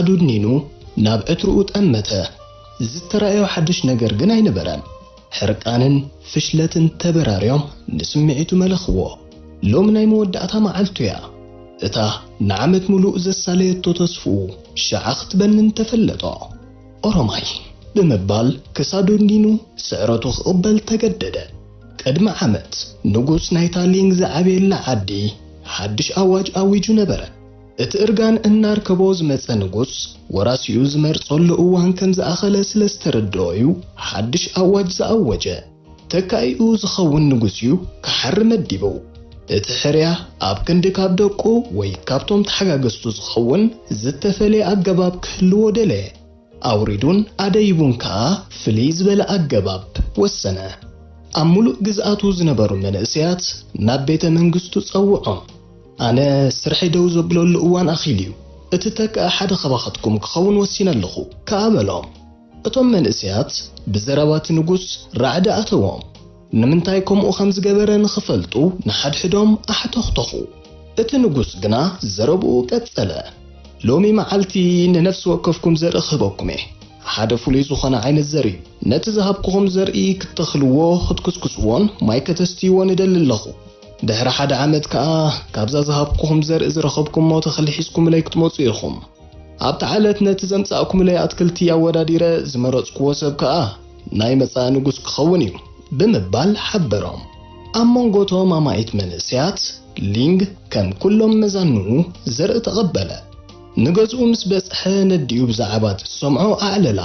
ዱኒኑ ናብ ዕትርኡ ጠመተ። ዝተራእዮ ሓድሽ ነገር ግን ኣይነበረን። ሕርቃንን ፍሽለትን ተበራርዮም ንስምዒቱ መለኽዎ። ሎም ናይ መወዳእታ መዓልቱ እያ። እታ ንዓመት ምሉእ ዘሳለየቶ ተስፍኡ ሽዓ ክትበንን ተፈለጦ። ኦሮማይ ብምባል ክሳዱ ኒኑ ስዕረቱ ክቕበል ተገደደ። ቅድሚ ዓመት ንጉስ ናይታ ሊንግ ዝዓብየላ ዓዲ ሓድሽ ኣዋጅ ኣዊጁ ነበረ። እቲ እርጋን እናርከቦ ዝመጸ ንጉስ ወራሲኡ ዝመርጸሉ እዋን ከም ዝኣኸለ ስለ ዝተረድኦ እዩ ሓድሽ ኣዋጅ ዝኣወጀ። ተካኢኡ ዝኸውን ንጉስ እዩ ክሓሪ መዲቡ። እቲ ሕርያ ኣብ ክንዲ ካብ ደቁ ወይ ካብቶም ተሓጋገዝቱ ዝኸውን ዝተፈልየ ኣገባብ ክህልዎ ደለየ። ኣውሪዱን ኣደይቡን ከኣ ፍልይ ዝበለ ኣገባብ ወሰነ። ኣብ ምሉእ ግዝኣቱ ዝነበሩ መንእሰያት ናብ ቤተ መንግስቱ ጸውዖም። ኣነ ስርሐይ ደው ዘብለሉ እዋን ኣኺሉ እዩ። እቲ ተክኣ ሓደ ካባኻትኩም ክኸውን ወሲነ ኣለኹ ከኣ በሎም። እቶም መንእሰያት ብዘረባ እቲ ንጉስ ራዕዲ ኣተዎም። ንምንታይ ከምኡ ከም ዝገበረ ንኽፈልጡ ንሓድሕዶም ኣሕተኽተኹ። እቲ ንጉስ ግና ዘረብኡ ቀጸለ። ሎሚ መዓልቲ ንነፍሲ ወከፍኩም ዘርኢ ክህበኩም እየ። ሓደ ፍሉይ ዝኾነ ዓይነት ዘርኢ እዩ። ነቲ ዝሃብኩኹም ዘርኢ ክትተኽልዎ፣ ክትኩስኩስዎን ማይ ከተስትይዎን እደሊ ኣለኹ። ድሕሪ ሓደ ዓመት ከኣ ካብዛ ዝሃብኩኹም ዘርኢ ዝረኸብኩሞ ተኽሊ ሒዝኩምለይ ክትመጹ ኢኹም። ኣብታ ዕለት ነቲ ዘምጻእኩምለይ ኣትክልቲ ኣወዳዲረ ዝመረጽኩዎ ሰብ ከኣ ናይ መጻኢ ንጉስ ክኸውን እዩ ብምባል ሓበሮም። ኣብ መንጎ እቶም ኣማኢት መንእሰያት ሊንግ ከም ኩሎም መዛንኡ ዘርኢ ተቐበለ። ንገዝኡ ምስ በጽሐ ነዲኡ ብዛዕባ እቲ ዝሰምዖ ኣዕለላ።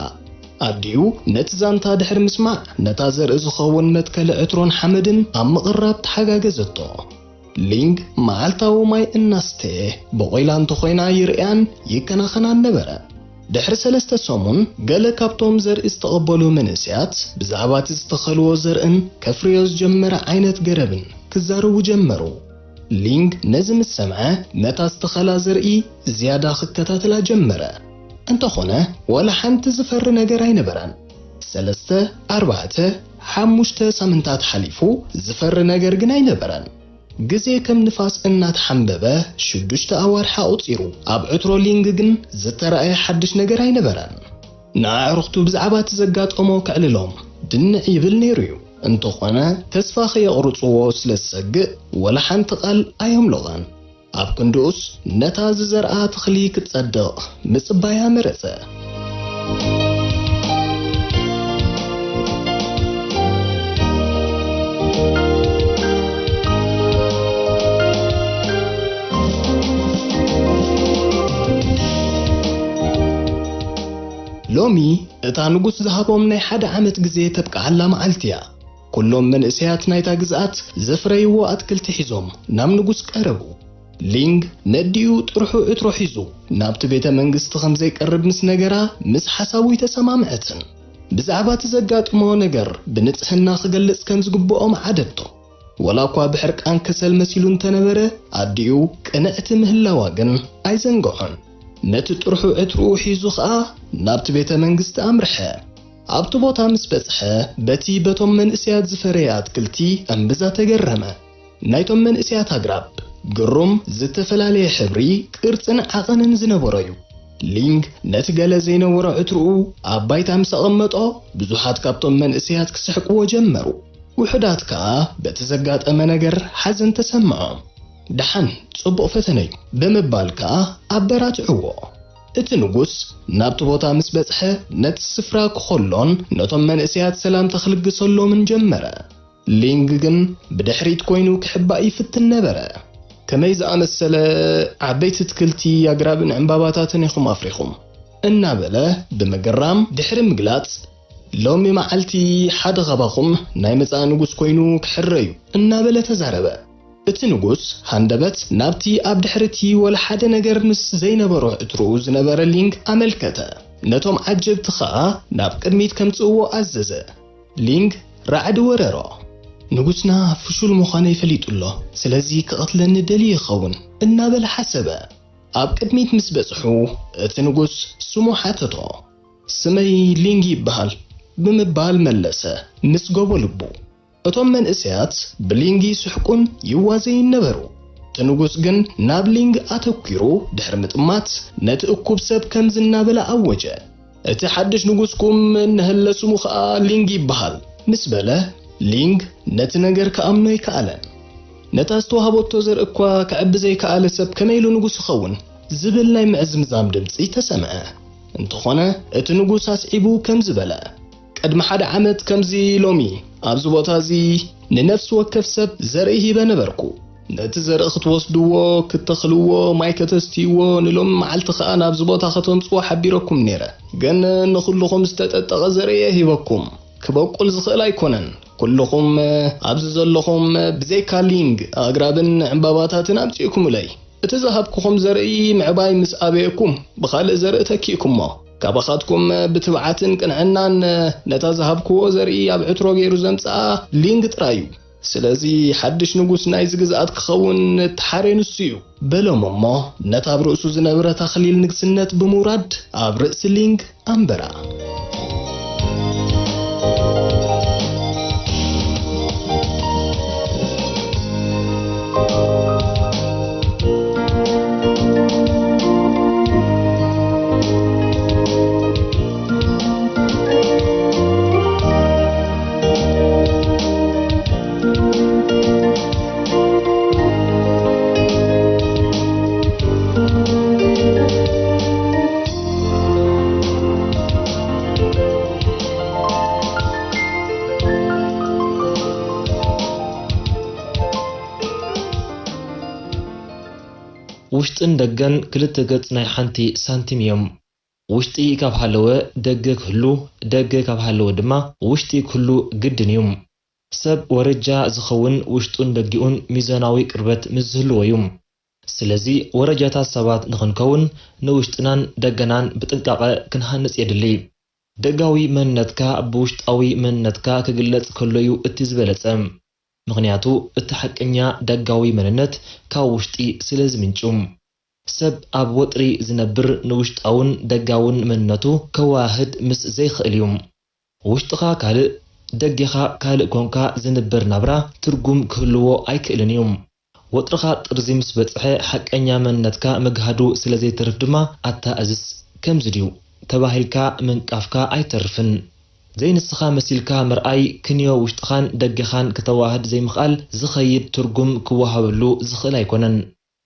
ኣዲኡ ነቲ ዛንታ ድሕሪ ምስማዕ ነታ ዘርኢ ዝኸውን መትከሊ ዕትሮን ሓመድን ኣብ ምቕራብ ተሓጋገዘቶ። ሊንግ መዓልታዊ ማይ እናስተየ ብቆይላ እንተኾይና ይርእያን ይከናኸናን ነበረ። ድሕሪ ሰለስተ ሰሙን ገለ ካብቶም ዘርኢ ዝተቐበሉ መንእሰያት ብዛዕባ እቲ ዝተኸልዎ ዘርእን ከፍርዮ ዝጀመረ ዓይነት ገረብን ክዛረቡ ጀመሩ። ሊንግ ነዚ ምስ ሰምዐ ነታ ዝተኸላ ዘርኢ ዝያዳ ክከታተላ ጀመረ። እንተኾነ ወላ ሓንቲ ዝፈሪ ነገር ኣይነበረን። ሰለስተ፣ ኣርባዕተ፣ ሓሙሽተ ሳምንታት ሓሊፉ ዝፈሪ ነገር ግን ኣይነበረን። ግዜ ከም ንፋስ እናተሓምበበ ሽዱሽተ ኣዋርሕ ኣቑጺሩ። ኣብ ዕትሮ ሊንግ ግን ዝተራእየ ሓድሽ ነገር ኣይነበረን። ንኣዕሩኽቱ ብዛዕባ እቲ ዘጋጠሞ ከዕልሎም ድንዕ ይብል ነይሩ እዩ። እንተኾነ ተስፋ ከየቑርጽዎ ስለ ዝሰግእ ወላ ሓንቲ ቃል ኣየምለቐን። ኣብ ክንድኡስ ነታ ዝዘርኣ ተኽሊ ክትጸድቕ ምጽባያ መረጸ። ሎሚ እታ ንጉስ ዝሃቦም ናይ ሓደ ዓመት ግዜ ተብቅዓላ መዓልቲ እያ። ኩሎም መንእሰያት ናይታ ግዝኣት ዘፍረይዎ ኣትክልቲ ሒዞም ናብ ንጉስ ቀረቡ። ሊንግ ነዲኡ ጥርሑ ዕትሮ ሒዙ ናብቲ ቤተ መንግስቲ ከም ዘይቀርብ ምስ ነገራ ምስ ሓሳቡ ኣይተሰማምዐትን። ብዛዕባ እቲ ዘጋጥሞ ነገር ብንጽህና ክገልጽ ከም ዝግብኦ መዓደቶ። ወላ እኳ ብሕርቃን ከሰል መሲሉ እንተነበረ፣ ኣዲኡ ቅንዕቲ ምህላዋ ግን ኣይዘንግዖን። ነቲ ጥርሑ ዕትርኡ ሒዙ ኸኣ ናብቲ ቤተ መንግስቲ ኣምርሐ። ኣብቲ ቦታ ምስ በጽሐ፣ በቲ በቶም መንእሰያት ዝፈረየ ኣትክልቲ እምብዛ ተገረመ። ናይቶም መንእሰያት ኣግራብ ግሩም ዝተፈላለየ ሕብሪ፣ ቅርጽን ዓቐንን ዝነበሮ እዩ። ሊንግ ነቲ ገለ ዘይነበሮ ዕትርኡ ኣብ ባይታ ምስ ኣቐመጦ፣ ብዙሓት ካብቶም መንእሰያት ክስሕቅዎ ጀመሩ። ውሑዳት ከኣ በቲ ዘጋጠመ ነገር ሓዘን ተሰምዖም። ደሓን፣ ጽቡቕ ፈተነ እዩ ብምባል ከኣ ኣበራትዕዎ። እቲ ንጉስ ናብቲ ቦታ ምስ በጽሐ፣ ነቲ ስፍራ ክኸሎን ነቶም መንእሰያት ሰላምታ ክልግሰሎምን ጀመረ። ሊንግ ግን ብድሕሪት ኮይኑ ክሕባእ ይፍትን ነበረ። "ከመይ ዝኣመሰለ ዓበይቲ ኣትክልቲ፣ ኣግራብን ዕምባባታትን ኢኹም ኣፍሪኹም?" እናበለ ብምግራም ድሕሪ ምግላጽ፣ "ሎሚ መዓልቲ ሓደ ኻባኹም ናይ መጻኢ ንጉስ ኮይኑ ክሕረ እዩ" እናበለ ተዛረበ። እቲ ንጉስ ሃንደበት ናብቲ ኣብ ድሕሪቲ ወላ ሓደ ነገር ምስ ዘይነበሮ ዕትርኡ ዝነበረ ሊንግ ኣመልከተ። ነቶም ዓጀብቲ ኸኣ ናብ ቅድሚት ከምጽእዎ ኣዘዘ። ሊንግ ራዕዲ ወረሮ። "ንጉስና ፍሹል ምዃነይ ፈሊጡ ኣሎ፣ ስለዚ ክቐትለኒ ደልዩ ይኸውን" እናበለ ሓሰበ። ኣብ ቅድሚት ምስ በጽሑ፣ እቲ ንጉስ ስሙ ሓተቶ። "ስመይ ሊንግ ይበሃል" ብምባል መለሰ ምስ ጎቦ ልቡ። እቶም መንእሰያት ብሊንግ ይስሕቁን ይዋዘዩን ነበሩ። እቲ ንጉስ ግን ናብ ሊንግ ኣተኲሩ ድሕሪ ምጥማት፣ ነቲ እኩብ ሰብ ከምዚ እናበለ ኣወጀ፣ "እቲ ሓድሽ ንጉስኩም እነሀለ ስሙ ኸኣ ሊንግ ይበሃል" ምስ በለ፣ ሊንግ ነቲ ነገር ክኣምኖ ኣይከኣለን። ነታ ዝተዋህበቶ ዘርኢ እኳ ክዕቢ ዘይከኣለ ሰብ ከመይ ኢሉ ንጉስ ይኸውን? ዝብል ናይ ምዕዝምዛም ድምጺ ተሰምዐ። እንተኾነ፣ እቲ ንጉስ ኣስዒቡ ከምዚ በለ፣ "ቅድሚ ሓደ ዓመት ከምዚ ሎሚ ኣብዚ ቦታ እዚ ንነፍሲ ወከፍ ሰብ ዘርኢ ሂበ ነበርኩ። ነቲ ዘርኢ ክትወስድዎ፣ ክትተኽልዎ፣ ማይ ከተስትይዎ፣ ንሎሚ መዓልቲ ኸኣ ናብዚ ቦታ ከተምጽዎ ሓቢረኩም ነይረ። ግን ንኹልኹም ዝተጠጠቐ ዘርኢ እየ ሂበኩም። ክበቁል ዝኽእል ኣይኮነን። ኩልኹም ኣብዚ ዘለኹም ብዘይካ ሊንግ ኣግራብን ዕምባባታትን ኣምጺእኩምለይ። እቲ ዝሃብኩኹም ዘርኢ ምዕባይ ምስ ኣበየኩም ብኻልእ ዘርኢ ተኪእኩሞ። ካባኻትኩም ብትብዓትን ቅንዕናን ነታ ዝሃብክዎ ዘርኢ ኣብ ዕትሮ ገይሩ ዘምጽኣ ሊንግ ጥራይ እዩ። ስለዚ ሓድሽ ንጉስ ናይዚ ግዝኣት ክኸውን እተሓርየ ንሱ እዩ" በሎም እሞ፣ ነታ ኣብ ርእሱ ዝነበረት ኣኽሊል ንግስነት ብምውራድ ኣብ ርእሲ ሊንግ ኣንበራ። ውሽጥን ደገን ክልተ ገጽ ናይ ሓንቲ ሳንቲም እዮም። ውሽጢ ካብ ሃለወ ደገ ክህሉ፣ ደገ ካብ ሃለወ ድማ ውሽጢ ክህሉ ግድን እዩ። ሰብ ወረጃ ዝኸውን ውሽጡን ደጊኡን ሚዛናዊ ቅርበት ምስ ዝህልዎ እዩ። ስለዚ ወረጃታት ሰባት ንኽንከውን ንውሽጥናን ደገናን ብጥንቃቐ ክንሃንጽ የድሊ። ደጋዊ መንነትካ ብውሽጣዊ መንነትካ ክግለጽ ከሎ እዩ እቲ ዝበለጸ። ምኽንያቱ እቲ ሓቀኛ ደጋዊ መንነት ካብ ውሽጢ ስለ ዝምንጩ። ሰብ ኣብ ወጥሪ ዝነብር ንውሽጣውን ደጋውን መንነቱ ከወሃህድ ምስ ዘይኽእል እዩ። ውሽጥኻ ካልእ፣ ደጌኻ ካልእ ኮንካ ዝንበር ናብራ ትርጉም ክህልዎ ኣይክእልን እዩ። ወጥርኻ ጥርዚ ምስ በጽሐ ሓቀኛ መንነትካ ምግሃዱ ስለ ዘይተርፍ ድማ፣ "ኣታ እዝስ ከምዚ ድዩ?" ተባሂልካ ምንቃፍካ ኣይተርፍን። ዘይንስኻ መሲልካ ምርኣይ ክንዮ ውሽጥኻን ደጌኻን ክተዋህድ ዘይምኽኣል ዝኸይድ ትርጉም ክወሃበሉ ዝኽእል ኣይኮነን።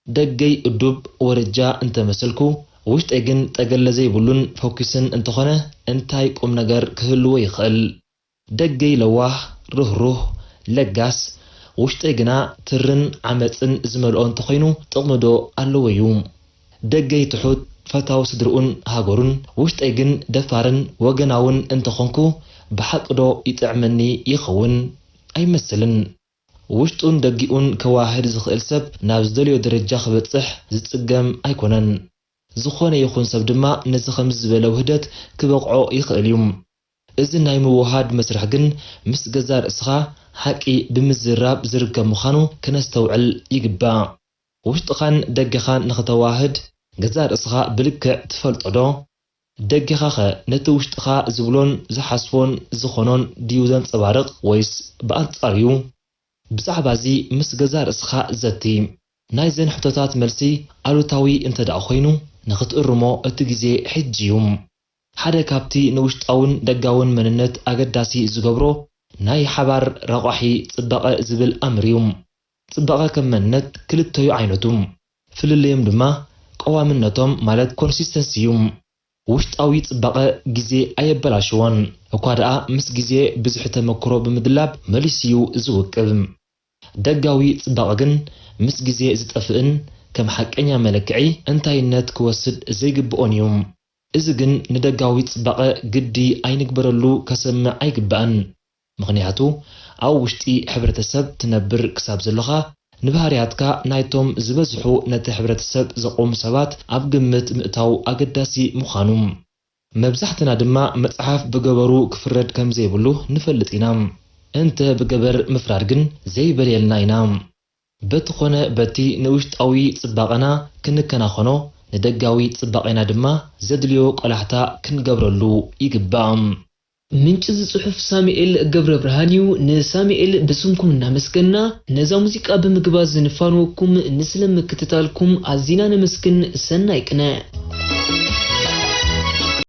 ደገይ እዱብ ወረጃ እንተመሰልኩ፣ ውሽጠይ ግን ጠገለ ዘይብሉን ፎኪስን እንተኾነ እንታይ ቁም ነገር ክህልዎ ይኽእል? ደገይ ለዋህ፣ ርህሩህ፣ ለጋስ፣ ውሽጠይ ግና ትርን ዓመጽን ዝመልኦ እንተኾይኑ ጥቕሚ ዶ ኣለዎ እዩ? ደገይ ትሑት፣ ፈታዊ ስድርኡን ሃገሩን፣ ውሽጠይ ግን ደፋርን ወገናውን እንተኾንኩ ብሓቂ ዶ ይጥዕመኒ ይኸውን? ኣይመስልን። ውሽጡን ደጊኡን ከዋህድ ዝኽእል ሰብ ናብ ዝደልዮ ደረጃ ክበጽሕ ዝጽገም ኣይኮነን። ዝኾነ ይኹን ሰብ ድማ ነዚ ከምዚ ዝበለ ውህደት ክበቕዖ ይኽእል እዩ። እዚ ናይ ምውሃድ መስርሕ ግን ምስ ገዛእ ርእስኻ ሓቂ ብምዝራብ ዝርከብ ምዃኑ ክነስተውዕል ይግባእ። ውሽጥኻን ደገኻን ንኽተዋህድ ገዛእ ርእስኻ ብልክዕ ትፈልጦ ዶ? ደገኻኸ ነቲ ውሽጥኻ ዝብሎን ዝሓስቦን ዝኾኖን ድዩ ዘንጸባርቕ ወይስ ብኣንጻሩ እዩ? ብዛዕባ እዚ ምስ ገዛእ ርእስኻ ዘቲ። ናይዘን ሕቶታት መልሲ ኣሉታዊ እንተ ደኣ ኾይኑ፣ ንኽትእርሞ እቲ ግዜ ሕጂ እዩ። ሓደ ካብቲ ንውሽጣውን ደጋውን መንነት ኣገዳሲ ዝገብሮ፣ ናይ ሓባር ረቋሒ ጽባቐ ዝብል ኣምር እዩ። ጽባቐ ከም መንነት ክልተዩ ዓይነቱ። ፍልልዮም ድማ ቀዋምነቶም ማለት ኮንሲስተንሲ እዩ። ውሽጣዊ ጽባቐ ግዜ ኣየበላሽዎን። እኳ ደኣ ምስ ግዜ ብዙሕ ተመክሮ ብምድላብ መሊሱ'ዩ ዝውቅብ። ደጋዊ ጽባቐ ግን ምስ ግዜ ዝጠፍእን ከም ሓቀኛ መለክዒ እንታይነት ክወስድ ዘይግብኦን እዩ። እዚ ግን ንደጋዊ ጽባቐ ግዲ ኣይንግበረሉ ከሰምዕ ኣይግባእን። ምኽንያቱ ኣብ ውሽጢ ሕብረተሰብ ትነብር ክሳብ ዘለኻ ንባህርያትካ ናይቶም ዝበዝሑ ነቲ ሕብረተሰብ ዘቑሙ ሰባት ኣብ ግምት ምእታው ኣገዳሲ ምዃኑ። መብዛሕትና ድማ መጽሓፍ ብገበሩ ክፍረድ ከም ዘይብሉ ንፈልጥ ኢና። እንተ ብገበር ምፍራድ ግን ዘይበልየልና ኢና። በቲ ኾነ በቲ ንውሽጣዊ ጽባቐና ክንከናኸኖ፣ ንደጋዊ ጽባቐና ድማ ዘድልዮ ቆላሕታ ክንገብረሉ ይግባእ። ምንጪ እዚ ጽሑፍ ሳሙኤል ገብረ ብርሃን እዩ። ንሳሙኤል ብስምኩም እናመስገና፣ ነዛ ሙዚቃ ብምግባዝ ንፋንወኩም፣ ንስለ ምክትታልኩም ኣዚና ነመስግን። ሰናይ ቅነ።